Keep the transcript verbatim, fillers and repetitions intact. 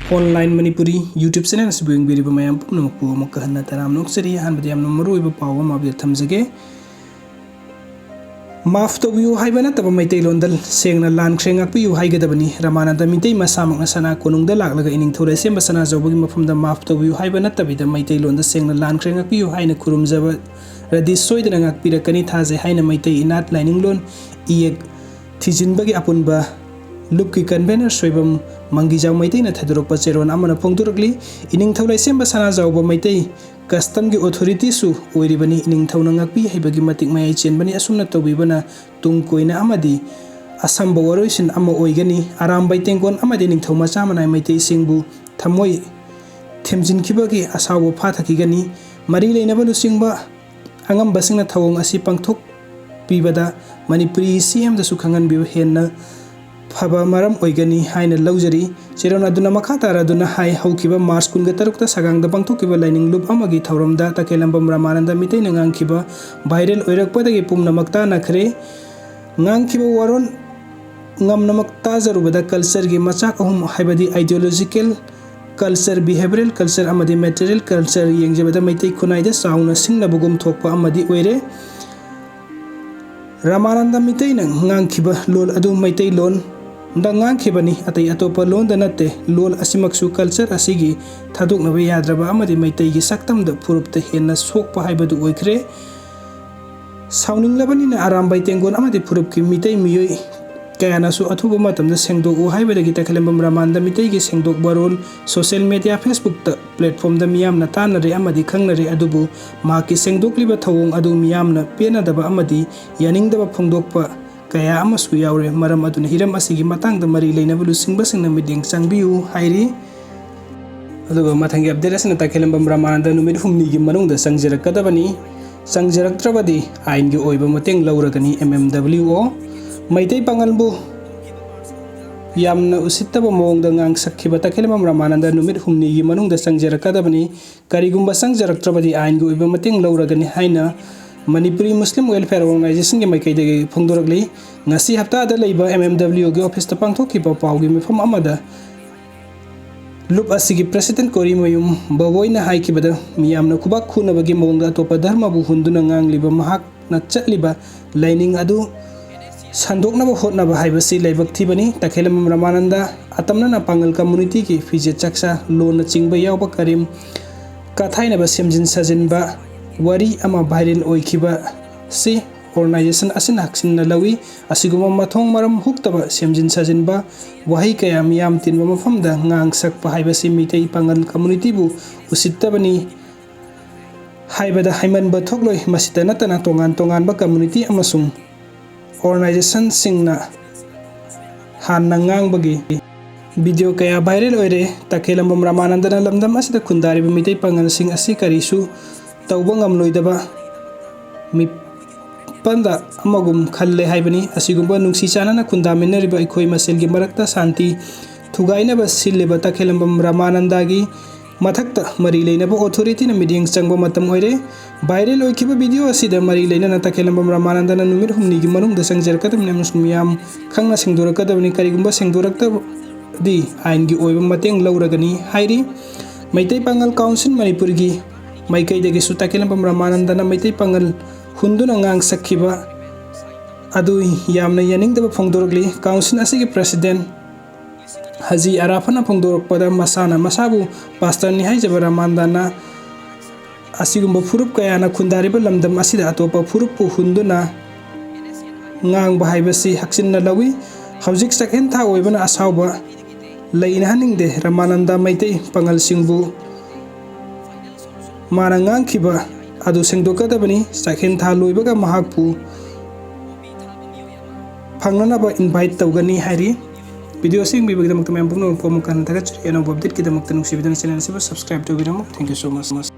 Online Manipuri YouTube channel ꯑꯁꯤꯕꯨ ꯌꯦꯡꯕꯤꯔꯤꯕ ꯃꯌꯥꯝ ꯄꯨꯝꯅꯃꯛꯄꯨ ꯑꯃꯨꯛꯀ ꯍꯟꯅ ꯇꯔꯥꯝꯅ ꯑꯣꯛꯆꯔꯤ꯫ ꯑꯍꯥꯟꯕꯗ ꯌꯥꯝꯅ ꯃꯔꯨꯑꯣꯏꯕ ꯄꯥꯎ ꯑꯃ update ꯊꯝꯖꯒꯦ꯫ ꯃꯥꯐ ꯇꯧꯕꯤꯌꯨ ꯍꯥꯏꯕ ꯅꯠꯇꯕ ꯃꯩꯇꯩꯂꯣꯟꯗ ꯁꯦꯡꯅ ꯂꯥꯟꯈ꯭ꯔꯦ ꯉꯥꯛꯄꯤꯌꯨ ꯍꯥꯏꯒꯗꯕꯅꯤ꯫ ꯔꯃꯥꯅꯟꯗ ꯃꯤꯇꯩ ꯃꯁꯥꯃꯛꯅ ꯁꯅꯥ ꯀꯣꯅꯨꯡꯗ ꯂꯥꯛꯂꯒ ꯏꯅꯤꯡꯊꯧ ꯂꯩꯁꯦꯝꯕ ꯁꯅꯥꯖꯥꯎꯕꯒꯤ ꯃꯐꯝꯗ ꯃꯥꯐ ꯇꯧꯕꯤꯌꯨ ꯍꯥꯏꯕ ꯅꯠꯇꯕꯤꯗ ꯃꯩꯇꯩꯂꯣꯟꯗ ꯁꯦꯡꯅ ꯂꯥꯟꯈ꯭ꯔꯦ ꯉꯥꯛꯄꯤꯌꯨ ꯍꯥꯏꯅ ꯈꯨꯔꯨꯝꯖꯕ ꯔꯗꯤ ꯁꯣꯏꯗꯅ ꯉꯥꯛꯄꯤꯔꯛꯀꯅꯤ ꯊꯥꯖꯩ ꯍꯥꯏꯅ ꯃꯩꯇꯩ ꯏꯅꯥꯠ ꯂꯥꯏꯅꯤꯡꯂꯣꯟ ꯏꯌꯦꯛ ꯊꯤꯖꯤꯟꯕꯒꯤ ꯑꯄꯨꯟꯕ ꯂꯨꯞꯀꯤ convener ꯁꯣꯏꯕꯝ ꯃꯪꯒꯤꯖꯥꯎ ꯃꯩꯇꯩꯅ ꯊꯥꯗꯣꯔꯛꯄ ꯆꯦꯔꯣꯜ ꯑꯃꯅ ꯐꯣꯡꯗꯣꯔꯛꯂꯤ꯫ ꯏꯅꯤꯡꯊꯧ ꯂꯩꯁꯦꯝꯕ ꯁꯅꯥꯖꯥꯎꯕ ꯃꯩꯇꯩ custom ꯒꯤ authority ꯁꯨ ꯑꯣꯏꯔꯤꯕꯅꯤ꯫ ꯏꯅꯤꯡꯊꯧꯅ ꯉꯥꯛꯄꯤ ꯍꯩꯕꯒꯤ ꯃꯇꯤꯛ ꯃꯌꯥꯏ ꯆꯦꯟꯕꯅꯤ꯫ ꯑꯁꯨꯝꯅ ꯇꯧꯕꯤꯕꯅ ꯇꯨꯡ ꯀꯣꯏꯅ ꯑꯃꯗꯤ ꯑꯁꯝꯕ ꯋꯥꯔꯣꯏꯁꯤꯟ ꯑꯃ ꯑꯣꯏꯒꯅꯤ꯫ ꯑꯔꯥꯝꯕꯥꯏ ꯇꯦꯡꯒꯣꯟ ꯑꯃꯗꯤ ꯅꯤꯡꯊꯧ ꯃꯆꯥ ꯃꯅꯥꯏ ꯃꯩꯇꯩꯁꯤꯡꯕꯨ ꯊꯃꯣꯏ ꯊꯦꯝꯖꯤꯟꯈꯤꯕꯒꯤ ꯑꯁꯥꯎꯕ ꯐꯥꯊꯈꯤꯒꯅꯤ꯫ ꯃꯔꯤ ꯂꯩꯅꯕ ꯂꯨꯆꯤꯡꯕ ꯑꯉꯝꯕꯁꯤꯡꯅ ꯊꯧꯑꯣꯡ ꯑꯁꯤ ꯄꯥꯡꯊꯣꯛꯄꯤꯕꯗ ꯃꯅꯤꯄꯨꯔꯤ C M ꯗꯁꯨ ꯈꯪꯍꯟꯕꯤꯕ ꯍꯦꯟꯅ ꯐꯕ ꯃꯔꯝ ꯑꯣꯏꯒꯅꯤ ꯍꯥꯏꯅ ꯂꯧꯖꯔꯤ꯫ ꯆꯦꯔꯣꯜ ꯑꯗꯨꯅ ꯃꯈꯥ ꯇꯥꯔꯗꯨꯅ ꯍꯥꯏ, ꯍꯧꯈꯤꯕ March ꯀꯨꯟꯒ ꯇꯔꯨꯛꯇ ꯁꯒꯥꯡꯗ ꯄꯥꯡꯊꯣꯛꯈꯤꯕ ꯂꯥꯏꯅꯤꯡ ꯂꯨꯞ ꯑꯃꯒꯤ ꯊꯧꯔꯝꯗ ꯇꯈꯦꯂꯝꯕꯝ ꯔꯃꯥꯅꯟꯗ ꯃꯤꯇꯩꯅ ꯉꯥꯡꯈꯤꯕ viral ꯑꯣꯏꯔꯛꯄꯗꯒꯤ ꯄꯨꯝꯅꯃꯛ ꯇꯥꯟꯅꯈ꯭ꯔꯦ꯫ ꯉꯥꯡꯈꯤꯕ ꯋꯥꯔꯣꯜ ꯉꯝꯅꯃꯛ ꯇꯥꯖꯔꯨꯕꯗ culture ꯒꯤ ꯃꯆꯥꯛ ꯑꯍꯨꯝ, ꯍꯥꯏꯕꯗꯤ ideological culture, behavioral culture ꯑꯃꯗꯤ material culture ꯌꯦꯡꯖꯕꯗ ꯃꯩꯇꯩ ꯈꯨꯟꯅꯥꯏꯗ ꯆꯥꯎꯅ ꯁꯤꯡꯅꯕꯒꯨꯝ ꯊꯣꯛꯄ ꯑꯃꯗꯤ ꯑꯣꯏꯔꯦ꯫ ꯔꯃꯥꯅꯟꯗ ꯃꯤꯇꯩꯅ ꯉꯥꯡꯈꯤꯕ ꯂꯣꯜ ꯑꯗꯨ ꯃꯩꯇꯩꯂꯣꯟꯗ ꯉꯥꯡꯈꯤꯕꯅꯤ, ꯑꯇꯩ ꯑꯇꯣꯞꯄ ꯂꯣꯟꯗ ꯅꯠꯇꯦ꯫ ꯂꯣꯜ ꯑꯁꯤꯃꯛꯁꯨ culture ꯑꯁꯤꯒꯤ ꯊꯥꯗꯣꯛꯅꯕ ꯌꯥꯗ꯭ꯔꯕ ꯑꯃꯗꯤ ꯃꯩꯇꯩꯒꯤ ꯁꯛꯇꯝꯗ ꯐꯨꯔꯨꯞꯇ ꯍꯦꯟꯅ ꯁꯣꯛꯄ ꯍꯥꯏꯕꯗꯨ ꯑꯣꯏꯈ꯭ꯔꯦ꯫ ꯁꯥꯎꯅꯤꯡꯂꯕꯅꯤꯅ ꯑꯔꯥꯝꯕꯥꯏ ꯇꯦꯡꯒꯣꯟ ꯑꯃꯗꯤ ꯐꯨꯔꯨꯞꯀꯤ ꯃꯤꯇꯩ ꯃꯤꯑꯣꯏ ꯀꯌꯥꯅꯁꯨ ꯑꯊꯨꯕ ꯃꯇꯝꯗ ꯁꯦꯡꯗꯣꯛꯎ ꯍꯥꯏꯕꯗꯒꯤ ꯇꯈꯦꯂꯝꯕꯝ ꯔꯃꯥꯅꯟꯗ ꯃꯤꯇꯩꯒꯤ ꯁꯦꯡꯗꯣꯛ ꯋꯥꯔꯣꯜ social media, Facebook ꯇ platform ꯗ ꯃꯤꯌꯥꯝꯅ ꯇꯥꯟꯅꯔꯦ ꯑꯃꯗꯤ ꯈꯪꯅꯔꯦ꯫ ꯑꯗꯨꯕꯨ ꯃꯍꯥꯛꯀꯤ ꯁꯦꯡꯗꯣꯛꯂꯤꯕ ꯊꯧꯑꯣꯡ ꯑꯗꯨ ꯃꯤꯌꯥꯝꯅ ꯄꯦꯟꯅꯗꯕ ꯑꯃꯗꯤ ꯌꯥꯅꯤꯡꯗꯕ ꯐꯣꯡꯗꯣꯛꯄ ꯀꯌꯥ ꯑꯃꯁꯨ ꯌꯥꯎꯔꯦ꯫ ꯃꯔꯝ ꯑꯗꯨꯅ ꯍꯤꯔꯝ ꯑꯁꯤꯒꯤ ꯃꯇꯥꯡꯗ ꯃꯔꯤ ꯂꯩꯅꯕ ꯂꯨꯆꯤꯡꯕꯁꯤꯡꯅ ꯃꯤꯠꯌꯦꯡ ꯆꯪꯕꯤꯌꯨ ꯍꯥꯏꯔꯤ꯫ ꯑꯗꯨꯒ ꯃꯊꯪꯒꯤ update ꯑꯁꯤꯅ ꯇꯈꯦꯂꯝꯕꯝ ꯔꯃꯥꯅꯟꯗ ꯅꯨꯃꯤꯠ ꯍꯨꯝꯅꯤꯒꯤ ꯃꯅꯨꯡꯗ ꯆꯪꯖꯔꯛꯀꯗꯕꯅꯤ꯫ ꯆꯪꯖꯔꯛꯇ꯭ꯔꯕꯗꯤ ꯑꯥꯏꯟꯒꯤ ꯑꯣꯏꯕ ꯃꯇꯦꯡ ꯂꯧꯔꯒꯅꯤ꯫ M M W O Meitei ꯄꯥꯉꯜꯕꯨ ꯌꯥꯝꯅ ꯎꯁꯤꯠꯇꯕ ꯃꯑꯣꯡꯗ ꯉꯥꯡꯁꯛꯈꯤꯕ ꯇꯈꯦꯂꯝꯕꯝ ꯔꯃꯥꯅꯟꯗ ꯅꯨꯃꯤꯠ ꯍꯨꯝꯅꯤꯒꯤ ꯃꯅꯨꯡꯗ ꯆꯪꯖꯔꯛꯀꯗꯕꯅꯤ꯫ ꯀꯔꯤꯒꯨꯝꯕ ꯆꯪꯖꯔꯛꯇ꯭ꯔꯕꯗꯤ ꯑꯥꯏꯟꯒꯤ ꯑꯣꯏꯕ ꯃꯇꯦꯡ ꯂꯧꯔꯒꯅꯤ ꯍꯥꯏꯅ ꯃꯅꯤꯄꯨꯔꯤ ꯃꯨꯁꯂꯤꯝ welfare organization ꯒꯤ ꯃꯥꯏꯀꯩꯗꯒꯤ ꯐꯣꯡꯗꯣꯔꯛꯂꯤ꯫ ꯉꯁꯤ ꯍꯞꯇꯥꯗ ꯂꯩꯕ M M W O ꯒꯤ office ꯇ ꯄꯥꯡꯊꯣꯛꯈꯤꯕ ꯄꯥꯎꯒꯤ ꯃꯤꯐꯝ ꯑꯃꯗ ꯂꯨꯞ ꯑꯁꯤꯒꯤ ꯄ꯭ꯔꯦꯁꯤꯗꯦꯟ ꯀꯣꯔꯤꯃꯌꯨꯝ ꯕꯕꯣꯏꯅ ꯍꯥꯏꯈꯤꯕꯗ, ꯃꯤꯌꯥꯝꯅ ꯈꯨꯕꯥꯛ ꯈꯨꯅꯕꯒꯤ ꯃꯑꯣꯡꯗ ꯑꯇꯣꯞꯄ ꯙꯔꯃꯕꯨ ꯍꯨꯟꯗꯨꯅ ꯉꯥꯡꯂꯤꯕ ꯃꯍꯥꯛꯅ ꯆꯠꯂꯤꯕ ꯂꯥꯏꯅꯤꯡ ꯑꯗꯨ ꯁꯟꯗꯣꯛꯅꯕ ꯍꯣꯠꯅꯕ ꯍꯥꯏꯕꯁꯤ ꯂꯥꯏꯕꯛ ꯊꯤꯕꯅꯤ꯫ ꯇꯈꯦꯂꯝꯕꯝ ꯔꯃꯥꯅꯟꯗ, ꯑꯇꯝꯅꯅ ꯄꯥꯡꯒꯜ ꯀꯝꯃꯨꯅꯤꯇꯤꯒꯤ ꯐꯤꯖꯦꯠ ꯆꯥꯛꯆꯥ ꯂꯣꯟꯅꯆꯤꯡꯕ ꯌꯥꯎꯕ ꯀꯔꯤꯝ ꯀꯥꯊꯥꯏꯅꯕ ꯁꯦꯝꯖꯤꯟ ꯁꯥꯖꯤꯟꯕ ꯋꯥꯔꯤ ꯑꯃ ꯚꯥꯏꯔꯦꯜ ꯑꯣꯏꯈꯤꯕꯁꯤ ꯑꯣꯔꯒꯅꯥꯏꯖꯦꯁꯟ ꯑꯁꯤꯅ ꯍꯛꯆꯤꯟꯅ ꯂꯧꯏ꯫ ꯑꯁꯤꯒꯨꯝꯕ ꯃꯊꯣꯡ ꯃꯔꯝ ꯍꯨꯛꯇꯕ ꯁꯦꯝꯖꯤꯟ ꯁꯥꯖꯤꯟꯕ ꯋꯥꯍꯩ ꯀꯌꯥ ꯃꯤꯌꯥꯝ ꯇꯤꯟꯕ ꯃꯐꯝꯗ ꯉꯥꯡ ꯁꯛꯄ ꯍꯥꯏꯕꯁꯤ ꯃꯤꯇꯩ ꯄꯥꯉꯜ ꯀꯝꯃꯨꯅꯤꯇꯤꯕꯨ ꯎꯁꯤꯠꯇꯕꯅꯤ ꯍꯥꯏꯕꯗ ꯍꯥꯏꯃꯟꯕ ꯊꯣꯛꯂꯣꯏ꯫ ꯃꯁꯤꯇ ꯅꯠꯇꯅ ꯇꯣꯉꯥꯟ ꯇꯣꯉꯥꯟꯕ ꯀꯝꯃꯨꯅꯤꯇꯤ ꯑꯃꯁꯨꯡ ꯑꯣꯔꯒꯅꯥꯏꯖꯦꯁꯟꯁꯤꯡꯅ ꯍꯥꯟꯅ ꯉꯥꯡꯕꯒꯤ ꯚꯤꯗꯤꯑꯣ ꯀꯌꯥ ꯚꯥꯏꯔꯦꯜ ꯑꯣꯏꯔꯦ꯫ ꯇꯈꯦꯂꯝꯕꯝ ꯔꯃꯥꯅꯟꯗꯅ ꯂꯝꯗꯝ ꯑꯁꯤꯗ ꯈꯨꯟꯗꯥꯔꯤꯕ ꯃꯤꯇꯩ ꯄꯥꯉꯜꯁꯤꯡ ꯑꯁꯤ ꯀꯔꯤꯁꯨ ꯇꯧꯕ ꯉꯝꯂꯣꯏꯗꯕ ꯃꯤꯄꯟꯗ ꯑꯃꯒꯨꯝ ꯈꯜꯂꯦ ꯍꯥꯏꯕꯅꯤ꯫ ꯑꯁꯤꯒꯨꯝꯕ ꯅꯨꯡꯁꯤ ꯆꯥꯟꯅꯅ ꯈꯨꯟꯗꯥꯃꯤꯟꯅꯔꯤꯕ ꯑꯩꯈꯣꯏ ꯃꯁꯦꯜꯒꯤ ꯃꯔꯛꯇ ꯁꯥꯟꯇꯤ ꯊꯨꯒꯥꯏꯅꯕ ꯁꯤꯜꯂꯤꯕ ꯇꯈꯦꯂꯝꯕꯝ ꯔꯃꯥꯅꯟꯗꯒꯤ ꯃꯊꯛꯇ ꯃꯔꯤ ꯂꯩꯅꯕ ꯑꯣꯊꯣꯔꯤꯇꯤꯅ ꯃꯤꯠꯌꯦꯡ ꯆꯪꯕ ꯃꯇꯝ ꯑꯣꯏꯔꯦ꯫ ꯚꯥꯏꯔꯦꯜ ꯑꯣꯏꯈꯤꯕ ꯚꯤꯗꯤꯑꯣ ꯑꯁꯤꯗ ꯃꯔꯤ ꯂꯩꯅꯅ ꯇꯈꯦꯂꯝꯕꯝ ꯔꯃꯥꯅꯟꯗꯅ ꯅꯨꯃꯤꯠ ꯍꯨꯝꯅꯤꯒꯤ ꯃꯅꯨꯡꯗ ꯆꯪꯖꯔꯛꯀꯗꯕꯅꯤ ꯑꯃꯁꯨꯡ ꯃꯤꯌꯥꯝ ꯈꯪꯅ ꯁꯦꯡꯗꯣꯔꯛꯀꯗꯕꯅꯤ꯫ ꯀꯔꯤꯒꯨꯝꯕ ꯁꯦꯡꯗꯣꯔꯛꯇꯕꯗꯤ ꯑꯥꯏꯟꯒꯤ ꯑꯣꯏꯕ ꯃꯇꯦꯡ ꯂꯧꯔꯒꯅꯤ ꯍꯥꯏꯔꯤ꯫ ꯃꯩꯇꯩ ꯄꯥꯉꯜ ꯀꯥꯎꯟꯁꯤꯜ ꯃꯅꯤꯄꯨꯔꯒꯤ ꯃꯥꯏꯀꯩꯗꯒꯤꯁꯨ ꯇꯈꯦꯂꯝꯕꯝ ꯔꯃꯥꯅꯟꯗꯅ ꯃꯩꯇꯩ ꯄꯥꯉꯜ ꯍꯨꯟꯗꯨꯅ ꯉꯥꯡ ꯁꯛꯈꯤꯕ ꯑꯗꯨ ꯌꯥꯝꯅ ꯌꯥꯅꯤꯡꯗꯕ ꯐꯣꯡꯗꯣꯔꯛꯂꯤ꯫ ꯀꯥꯎꯟꯁꯤꯜ ꯑꯁꯤꯒꯤ ꯄ꯭ꯔꯦꯁꯤꯗꯦꯟ ꯍꯖꯤ ꯑꯔꯥꯐꯅ ꯐꯣꯡꯗꯣꯔꯛꯄꯗ, ꯃꯁꯥꯅ ꯃꯁꯥꯕꯨ ꯄꯥꯁꯇꯔꯅꯤ ꯍꯥꯏꯖꯕ ꯔꯃꯥꯅꯟꯗꯅ ꯑꯁꯤꯒꯨꯝꯕ ꯐꯨꯔꯨꯞ ꯀꯌꯥꯅ ꯈꯨꯟꯗꯥꯔꯤꯕ ꯂꯝꯗꯝ ꯑꯁꯤꯗ ꯑꯇꯣꯞꯄ ꯐꯨꯔꯨꯞꯄꯨ ꯍꯨꯟꯗꯨꯅ ꯉꯥꯡꯕ ꯍꯥꯏꯕꯁꯤ ꯍꯛꯆꯤꯟꯅ ꯂꯧꯏ꯫ ꯍꯧꯖꯤꯛ ꯆꯥꯛꯍꯦꯟ ꯊꯥ ꯑꯣꯏꯕꯅ ꯑꯁꯥꯎꯕ ꯂꯩꯅꯍꯟꯅꯤꯡꯗꯦ꯫ ꯔꯃꯥꯅꯟꯗ ꯃꯩꯇꯩ ꯄꯥꯉꯜꯁꯤꯡꯕꯨ ꯃꯥꯅ ꯉꯥꯡꯈꯤꯕ ꯑꯗꯨ ꯁꯦꯡꯗꯣꯛꯀꯗꯕꯅꯤ꯫ ꯆꯥꯛꯍꯦꯟ ꯊꯥ ꯂꯣꯏꯕꯒ ꯃꯍꯥꯛꯄꯨ ꯐꯪꯅꯅꯕ ꯏꯟꯚꯥꯏꯠ ꯇꯧꯒꯅꯤ ꯍꯥꯏꯔꯤ꯫ ꯚꯤꯗꯤꯑꯣ ꯑꯁꯤ ꯌꯦꯡꯕꯤꯕꯒꯤꯗꯃꯛꯇ ꯃꯌꯥꯝ ꯄꯨꯝꯅꯃꯛꯄꯨ ꯑꯃꯨꯛ ꯍꯟꯅ ꯊꯥꯒꯠꯆꯔꯤ꯫ ꯑꯅꯧꯕ ꯑꯞꯗꯦꯠꯀꯤꯗꯃꯛꯇ ꯅꯨꯡꯁꯤꯕꯤꯗꯨꯅ ꯆꯦꯅꯦꯜ ꯑꯁꯤꯕꯨ subscribe ꯇꯧꯕꯤꯔꯝꯃꯨ꯫ Thank you so much꯫